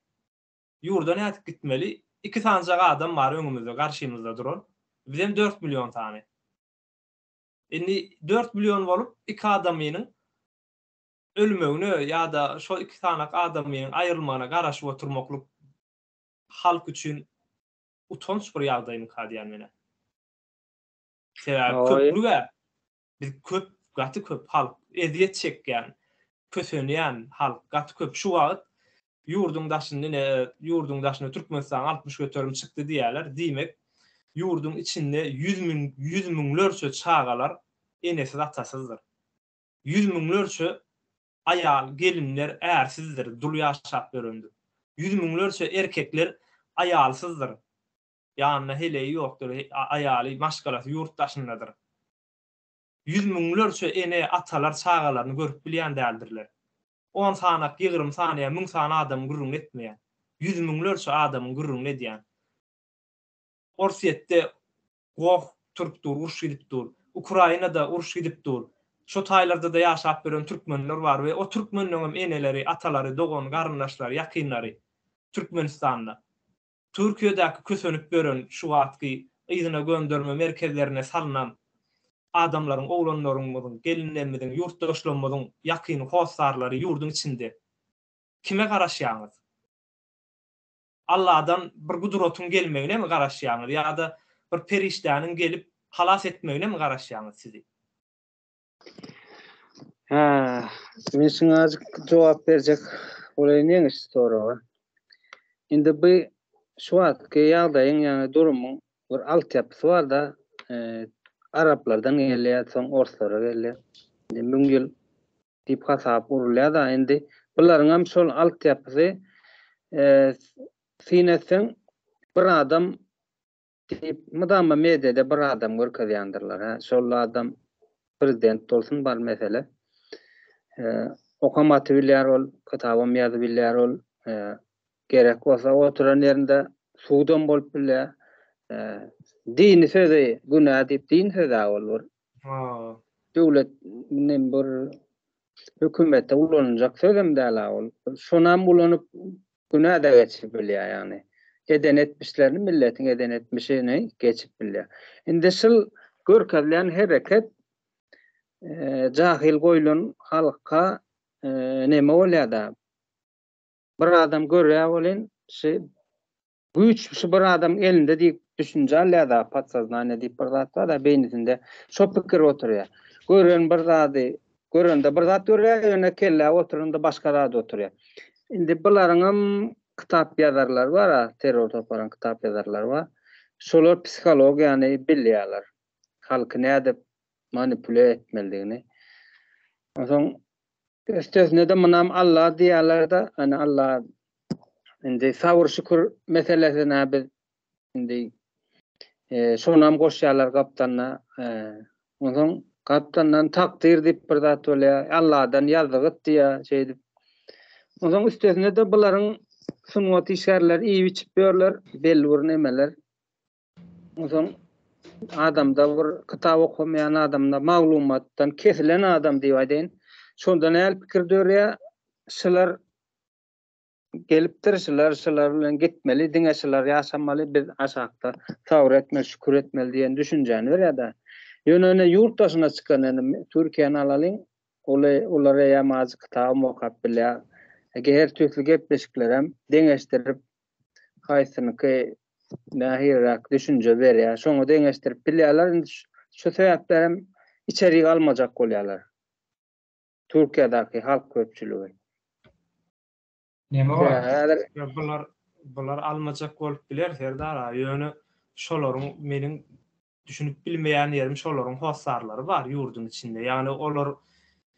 [SPEAKER 2] Ýurda nädip gitmeli? Iki sanyjak adam bar öňümizde garşymyzda duran. Bizem 4 million sany. Indi 4 million bolup iki adamynyň ölmegine ýa-da şol iki sanak adamynyň aýrylmagyna garaşyp oturmaklyk halk üçin utanç bir ýagdaýmyka diýýän menä. Sebäbi köplüg-ä. Biz köp, gaty köp halk, ezýet çekýän, kösenýän halk gaty köp. Şu wagt ýurduň daşynda ine ýurduň daşynda Türkmenistanyň 60% çykdy diýýärler. Diýmek, ýurduň içinde ýüz müň, ýüz müňlerçe çagalar enesiz, atasyzdyr. Ýüz müňlerçe aýal, gelinler ärsizdir, dul ýaşap ýörendir. Ýüz müňlerçe erkekler aýalsyzdyr. Ýanynda heleýi ýokdur, aýaly, maşgalasy ýurt daşyndadyr. Ýüz müňlerçe ene, atalar çagalaryny görüp bilýän däldirler. On sanak, ýigrimi sany ýa müň sany adamyň gürrüňini etmeýän. Ýüz müňlerçe adamyň gürrüňini edýän. Orsýetde Goh turup dur, uruş gidip dur. Ukrainada uruş gidip dur. Şo taýlarda-da ýaşap ýören türkmenler bar we o türkmenleňem eneleri, atalary, dogan, garyndaşlary, ýakynlary Türkmenistanda. Türkiýedäki kösenip ýören şu wagtky yzyna gönderme merkezlerine salnan adamlaryň, oglanlarymyzyň, gelinlerimiziň, ýurtdaşlarymyzyň ýakyn hossarlary ýurduň içinde. Kime garaşýaňyz? Alladan bir gudratyň gelmeginemi garaşýaňyz ýa-da bir perişdäniň gelip halas etmeginemi garaşýaňyz sizi?
[SPEAKER 3] Hä, men şuňa azjyk jogap berjek bolaýyn ýeňiş soraga. Indi bu şu wagtky ýagdaýyň, ýagny durumyň bir altyapysy bar-da, e, araplardan gelýär, soň orslara gelýär. Indi 1000 ýyl diýip hasap urulýar-da, indi bularyň hem şol altyapysy e, syn etseň bir adam Diýip, mydama mediada bir adam görkezýändirler, hä? Şol adam prezident bolsun bar mesele. Okam gaty bilýär ol, kitabam ýazyp bilýär ol. Gerek bolsa oturan ýerinde sudam bolup bilýär. Dini sözi günä diýip, din sözi-ä ol bir. Döwlet bir hökümetde ulanyljak sözem däl-ä ol. Şonam ulanyp günä-de geçip bilýär ýagny. Eden etmişlerini milletiň eden etmişini geçip bilýär. Indi şul görkezilýän hereket jahyl goýlan halka neme bolýar-da. Bir adam görýär welin şy Güýç şu bir adamyň elinde diýip düşünje alýar-da, podsoznaniýe diýip bir zat bar-da beýnisinde, şo pikir oturýar. Gören bir zady, görende bir zat görýär, ýöne kellä oturanda başga zat oturýar. Indi bularyňam kitap ýazarlary bar-a, terror toparyň kitap ýazarlary bar. Şolar psihologiýany bilýärler. Halky nädip manipulýa etmelidigini. Onsoň Üstesine-de munam Alla diýýärler-de, ýani Alla indi sabyr şükür meselesine biz indi e, şonam goşýarlar gapdalna. E, onsoň gapdaldan takdyr diýip bir zat bolýar. Alladan ýazgyt diýýär şeýdip. Onsoň üstesine-de bularyň sungat işgärleri iýip-içip ýörler, belli bir nemeler. Onsoň adamda bir kitap okamaýan adamda maglumatdan kesilen adam diýip aýdaýyn. Şonda näl pikir dörýär? Şular gelipdir, şular şular bilen gitmeli, diňe şular ýaşamaly, biz aşakda sabyr etmeli, şükür etmeli diýen düşünjäni berýär-de. Ýöne ine ýurt daşyna çykan, indi Türkiýäni alalyň, Uly olar eýýäm azajyk kitabam okap bilýär. Her tüýsli gepleşiklerem deňeşdirip haýsynyky nähiliräk düşünje berýär, şoňa deňeşdirip bilýärler. Indi şu sebäplerem içerik almajak bolýarlar. Türkiýedäki halk köpçüligi.
[SPEAKER 1] Neme bar?
[SPEAKER 3] Häzir
[SPEAKER 2] bular bular almajak bolup biler Serdar aga, ýöne şolaryň meniň düşünip bilmeýän ýerim şolaryň hossarlary bar ýurduň içinde. Ýagny olar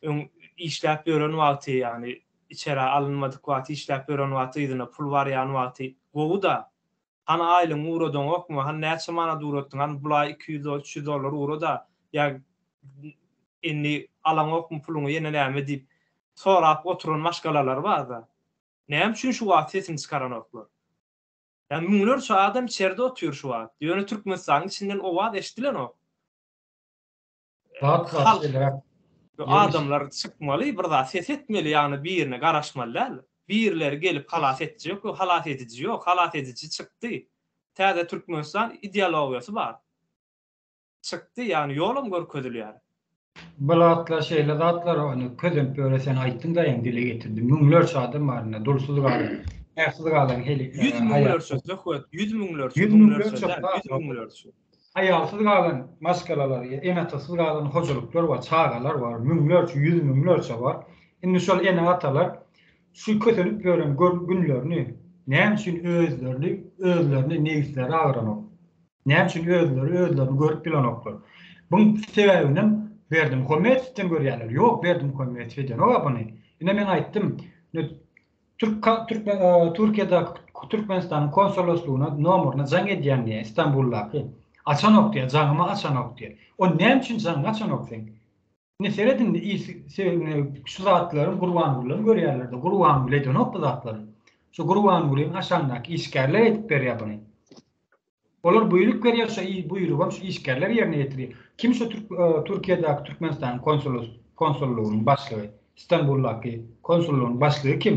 [SPEAKER 2] öň işläp ýören wagty, ýagny içerä alynmadyk wagty, işläp ýören wagty yzyna pul barýan wagty gowy-da. Hany aýlygyňy ugradaňokmy? Hany näçe manat ugratdyň? Hany bulaý 200 dollar, 300 dollar ugrada ýa indi alaňokmy puluňy ýene näme diýip sorap oturan maşgalalar bar-da. Näme üçin şu wagt sesini çykaranoklar? Ýa müňlerçe adam içerde otyr şu wagt. Ýöne Türkmenistanyň içinden owaz eşidilenok.
[SPEAKER 1] Zat zat şeýleräk.
[SPEAKER 2] Adamlar çykmaly, bir zat ses etmeli, ýagny birine garaşmaly däl. Birileri gelip halas etjek ýok, halas ediji ýok, halas ediji çykdy. Täze Türkmenistan ideologiýasy bar. Çykdy, ýagny ýolam görkezilýär.
[SPEAKER 1] Bu zatlar şeýle zatlar ony közenip ýöre sen aýtdyň daýyň dile getirdi. Müňlerçe adam bar indi dulsuz galan, ärsiz galan heli.
[SPEAKER 2] Ýüz müňlerçe söhbet, ýüz müňlerçe, ýüz müňlerçe däl, ýüz müňlerçe.
[SPEAKER 1] Aýalsyz galan maşgalalar, ene-atasyz galan hojalyklar bar, çagalar bar, müňlerçe, ýüz müňlerçe bar. Indi şol ene-atalar şu kösenip ýören günlerini näme üçin özlerini, özlerini nebisleri agyranok? Näme üçin özleri özlerini görüp bilenoklar? Buň sebäbinem Berdimuhamedowden görýärler. Ýok, Berdimuhamedow edenok-a buny. Ine men aýtdym. Türk Türkmen Türkiýedäki Türkmenistanyň konsoloslygyna nomeryna jaň edýän diýýär, Istanbuldaky. Açanok diýýär, jaňymy açanok diýýär. O näme üçin jaňyňy açanok seň? Indi seret indi şu zatlaryň Gurbangulydan görýärler-de, Gurbanguly edenok bu zatlary. Şu Gurbangulyň aşagyndaky işgärler edip berýär buny. Olar buýruk berýär, şo buýrugam şu işgärler ýerine ýetirýär. Kim şu Türkiýedäki Türkmenistanyň konsullygynyň başlygy, Istanbuldaky konsullygynyň başlygy kim?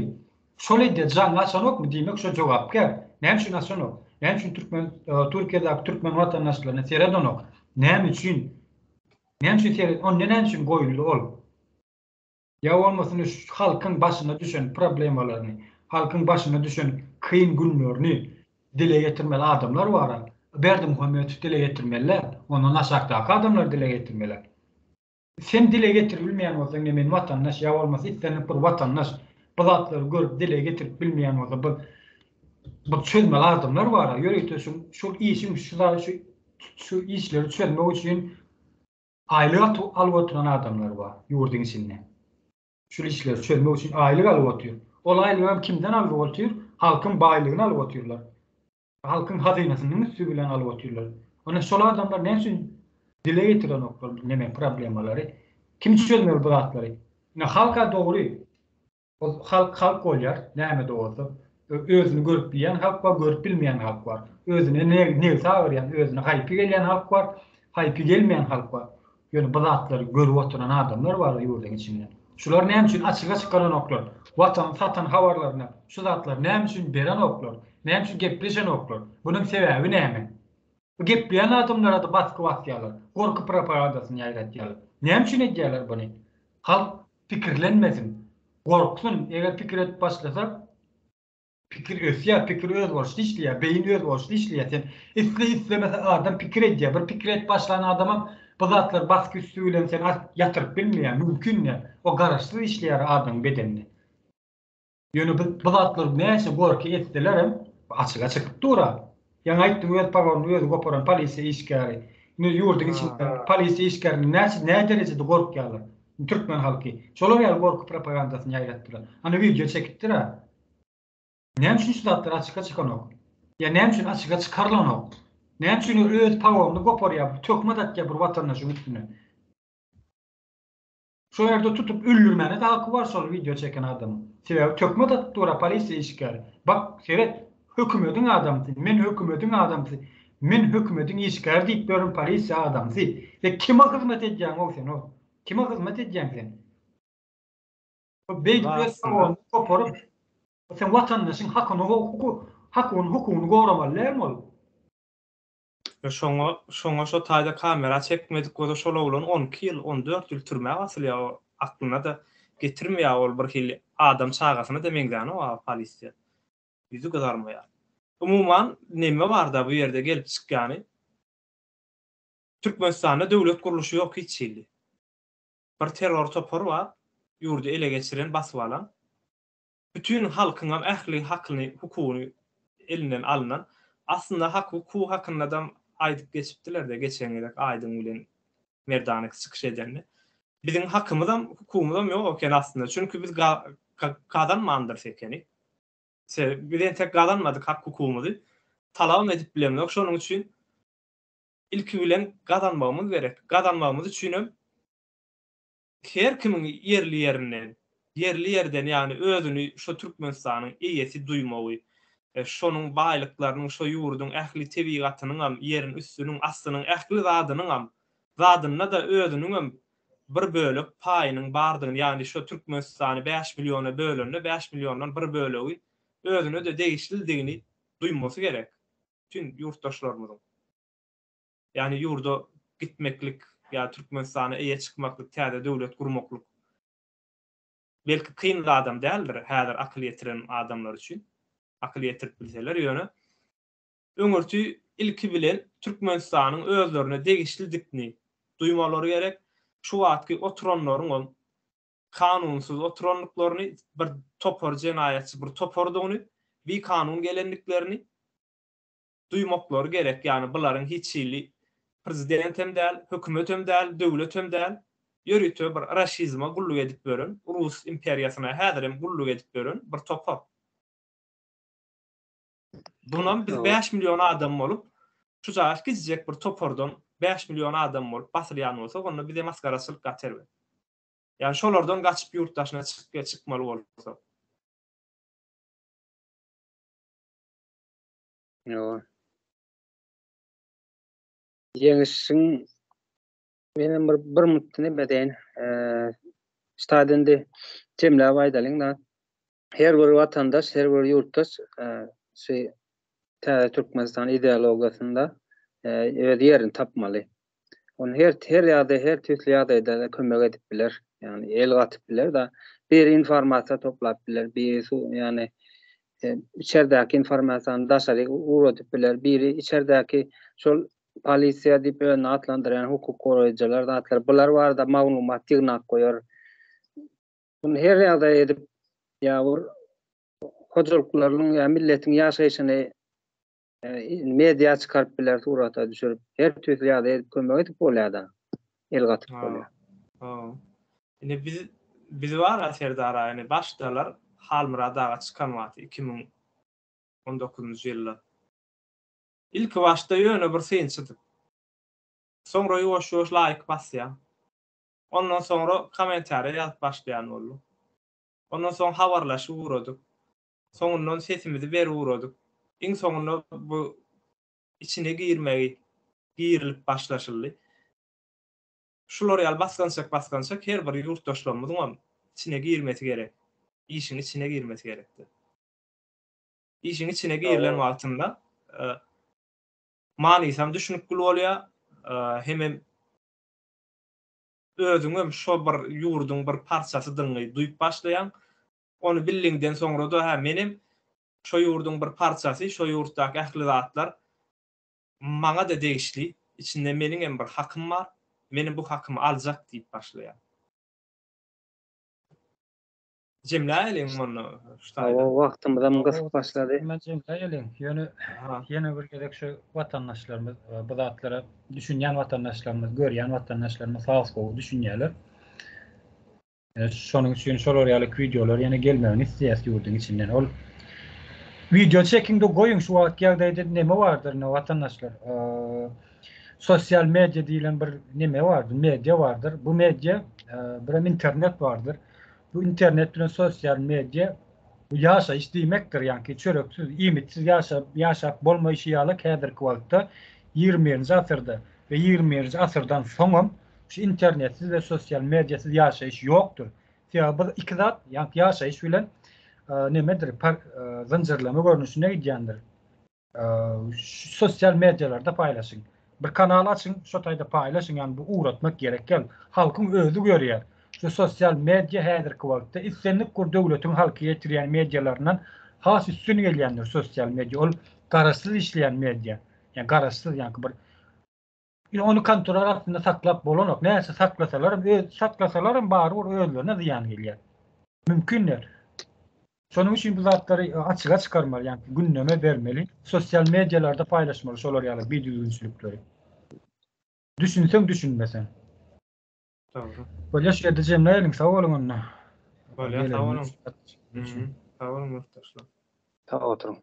[SPEAKER 1] Şol edýär, jaňy açanokmy, diýmek şo jogapkär. Näme üçin açanok? Näme üçin türkmen Türkiýedäki türkmen watandaşlaryna seredenok? Näme üçin? Näme üçin seret? Onda näme üçin goýuldy ol? Ýa bolmasyn şu halkyň başyna düşen problemalaryny, halkyň başyna düşen kyn günlerini dile getirmeli adamlar bar-a. Berdimuhamedow dile getirmeli däl, ondan aşakdaky adamlar dile getirmeli. Sen dile getirip bilmeýän bolsaň ine men watandaş ýa bolmasa islendik bir watandaş bu zatlary görüp dile getirip bilmeýän bolsa bu bu çözmeli adamlar bar-a ýörite şu şul işiň şu şu şu işleri çözmek üçin aýlyk alyp oturan adamlar bar ýurduň içinde. Şul işleri çözmek üçin aýlyk alyp otyr. Ol aýlygam kimden alyp otyr? Halkyň baýlygyny alyp otyrlar. Halkyň hazynasynyň üsti bilen alyp otyrlar. Onda şol adamlar näme üçin dile getirenoklar bu neme problemalary? Kim çözmeli bu zatlary? Ine halka dogry. Ol halk halk bolýar, näme-de bolsa. Özüni görüp bilýän halk bar, görüp bilmeýän halk bar. Özüne nebsi agyrýan, özüne haýpy gelýän halk bar, haýpy gelmeýän halk bar. Ýöne bu zatlary görüp oturan adamlar bar ýurduň içinde. Şular näme üçin açyga çykaranoklar? Watany satan habarlaryna şu zatlary näme üçin berenoklar? Näme üçin gepleşenoklar? Bunuň sebäbi näme? Bu gepleýän adamlara-da basgy basýarlar, gorky propagandasyny ýaýratýarlar. Näme üçin edýärler buny? Halk pikirlenmesin, gorksun, eger pikir edip başlasa, Pikir ösýär, pikir özboluşly işleýär, beýin özboluşly işleýär. Sen isle-islemese adam pikir edýär. Bir pikir edip başlan adamam bu zatlar basgy üsti bilen seni ýatyryp bilmeýär, mümkin däl. O garaşsyz işleýär adamyň bedeninde. Ýöne bu bu zatlar näçe gorky etselerem açyga çykyp dur-a. Ýaňy aýtdym öz pagonyny özi goparan polisiýa işgäri. Indi ýurduň içinde polisiýa işgärinden näçe nä derejede gorkýarlar türkmen halky. Şolar ýaly gorky propagandasyny ýaýratdylar. Ana wideo çekipdir-ä. Näme üçin şu zatlar açyka çykanok? Ýa näme üçin açyga çykarylanok? Näme üçin öz pagonyny goparýar, töhmet atýar bir watandaşyň üstüne? Şo ýerde tutup öldürmäne-de haky bar şol wideo çeken adamyň. Sebäbi töhmet atyp dur-a polisiýa işgäri. Bak, seret, hökümediň adamsy, men hökümediň adamsy, men hökümediň işgäri diýip ýören polisiýa adamsy. Sen kime hyzmat edýäň-ow sen-ow? Kime hyzmat edýäň sen? Beýdip öz pagonyny goparyp, sen watandaşyň hakyny, hakyny, hukugyny goramaly dälmi ol?
[SPEAKER 2] Şoňa şoňa şo taýda kamera çekmedik bolsa şol oglan 12 ýyl, 14 ýyl türmä basylýar o aklyna-da getirmeýär ol bir hili adam çagasyna-da meňzänok a polisiýa. Ýüzi gyzarmaýar. Umuman neme barda bu ýerde gelip çykýany Türkmenistanda döwlet gurluşy ýok hiç hili. Bir terror topary bar ýurdy ele geçiren basyp alan. Bütin halkyňam ähli hakyny, hukugyny elinden alynan. Aslynda hak hukuk hakyndadam aýdyp geçipdiler-de geçen gezek Aýdyň bilen Merdanyk çykyş edende. Biziň hakymyzam, hukugymyzam ýok eken aslynda. Çünki biz gazanmandyrys ekeni. Biz entek gazanmadyk hak hukugymyzy. Talabam edip bilemzok. Şonuň üçin ilki bilen gazanmagymyz gerek. Gazanmagymyz üçinem Her kimiň ýerli ýerinden, ýerli ýerden ýagny özüni şo Türkmenistanyň eýesi duýmagy, şonuň baýlyklarynyň, şo ýurduň ähli tebigatynyňam, ýeriň üstüniň, astynyň ähli zadynyňam, zadynda-da özüniňem bir bölek paýynyň bardygyny, ýagny şo Türkmenistany bäş milliona bölende bäş milliondan bir bölegi özüne-de degişlidigini duýmasy gerek bütin ýurtdaşlarymyzyň. Ýagny ýurda gitmeklik ýa Türkmenistana eýe çykmaklyk, täze döwlet gurmaklyk belki kyn zadam däldir häzir akyl ýetiren adamlar üçin. Akyl ýetirip bilseler ýöne öňürti ilki bilen Türkmenistanyň özlerine degişlidigini duýmalary gerek. Şu wagtky oturanlaryňam kanunsyz oturandyklaryny, bir topar jenaýatçy bir topardygyny, bikanun gelendiklerini duýmaklary gerek, ýagny bularyň hiç hili prezidentem däl, hökümetem däl, döwletem däl, ýörite bir raşizme gulluk edip ýören, rus imperiýasyna häzirem gulluk edip ýören bir topar. Bunam biz 5 million adam bolup, şujagaz kiçijek bir topardan 5 million adam bolup basylýan bolsak, onda bize masgaraçylyk gaty erbet. Ýagny şolardan gaçyp ýurt daşyna çykmaly bolsak.
[SPEAKER 3] Ýok. Ýeňişiň menem bir bir mutdy neme deýin. Eee ştat indi jemläp aýdalyň da. Her bir watandaş, her bir ýurtdaş şu. Täze Türkmenistan ideologiýasynda öz ýerini tapmaly. Ony her her ýagdaý, her tüýsli ýagdaýda kömek edip biler. Ýagny el gatyp biler da, biri informasiýa toplap biler, biri su, ýagny e, içerdäki informasiýany daşary ugradyp biler, biri içerdäki şol polisiýa diýip özüni atlandyrýan hukuk goraýjylar zatlar bular barada maglumat ýygnap goýar. Bunu her ýagdaý edip ýa bir hojalyklarynyň ýa milletiň ýaşaýşyny media çykaryp biler surata düşürip her tüýsli ýagdaý edip kömek edip bolýada el gatyp bolýar.
[SPEAKER 2] Ha. Indi biz biz bar Serdar aga indi başdalar Halmyrat aga çykan wagty 2019-njy ýylda. Ilki başda ýöne bir synçydyk. Soňra ýuwaş-ýuwaş laýk basýaň. Ondan soňra kommentariýa ýazyp başlaýan bolduk. Ondan soň habarlaşyp ugradyk. Soňundan sesimizi berip ugradyk. Iň soňunda bu içine girmegi girilip başlaşyldy. Şular ýaly basgançak-basgançak her bir ýurtdaşlarymyzyňam içine girmesi gerek. Işiň içine girmesi gerekdi. Işiň içine girilen wagtynda manysam düşünikli bolýar, hemem özüňem şo bir ýurduň bir parçasydygyňy duýup başlaýaň. Ony bildiňden soňra-da, hä, menem şo ýurduň bir parçasy, şo ýurtdaky ähli zatlar maňa-da degişli, içinde meniňem bir hakym bar, menem bu hakymy aljak diýip başlaýar. Jemläýeliň onda şu
[SPEAKER 3] taýda. Hawa, wagtymyzam gysyp başlady.
[SPEAKER 1] Men jemläýeliň. Ýöne ýene bir gezek şu watandaşlarymyz bu zatlara düşünýän watandaşlarymyz, görýän watandaşlarymyz has gowy düşünýärler. Şonuň üçin şolar ýaly wideolar ýene gelmegini isleýäs ýurduň içinden. Ol wideo çekiňde goýuň şu wagtky ýagdaýda neme bardyr ine watandaşlar. Sosial media diýlen bir neme bardyr, media bardyr. Bu media birem internet bardyr. Bu internet bilen sosial media bu ýaşaýyş diýmekdir, ýaňky çöreksiz, iýmitsiz ýaşap, ýaşap bolmaýşy ýaly häzirki wagtda 21-nji asyrda we 21-nji asyrdan soňam Şu internetsiz we sosial mediasyz ýaşaýyş ýokdur. Sebäbi bu iki zat, ýagny ýaşaýyş bilen nemedir, zynjyrlama görnüşinde gidýändir. Sosial medialarda paýlaşyň. Bir kanal açyň, şo taýda paýlaşyň, ýagny bu ugratmak gerek däl. Halkyň özi görýär. Şu sosial media häzirki wagtda islendik bir döwletiň halka ýetirýän medialaryndan has üstün gelýändir sosial media. Ol garaşsyz işleýän media. Ýagny garaşsyz, ýagny bir Ýöne ony kontrol astynda saklap bolanok. Näçe saklasalar öz saklasalar barybir özlerine zyýan gelýär. Mümkin däl. Şonuň üçin bu zatlary e, açyga çykarmaly, ýagny gündeme bermeli, sosial medialarda paýlaşmaly şolar ýaly bidüzgünçilikleri. Düşünseň, düşünmeseň.
[SPEAKER 2] Dogry.
[SPEAKER 1] Bolýar şu ýerde jemläýeliň, sag boluň onda.
[SPEAKER 2] Bolýar, sag boluň. Sag boluň ýurtdaşlar.
[SPEAKER 3] Sag oturyň.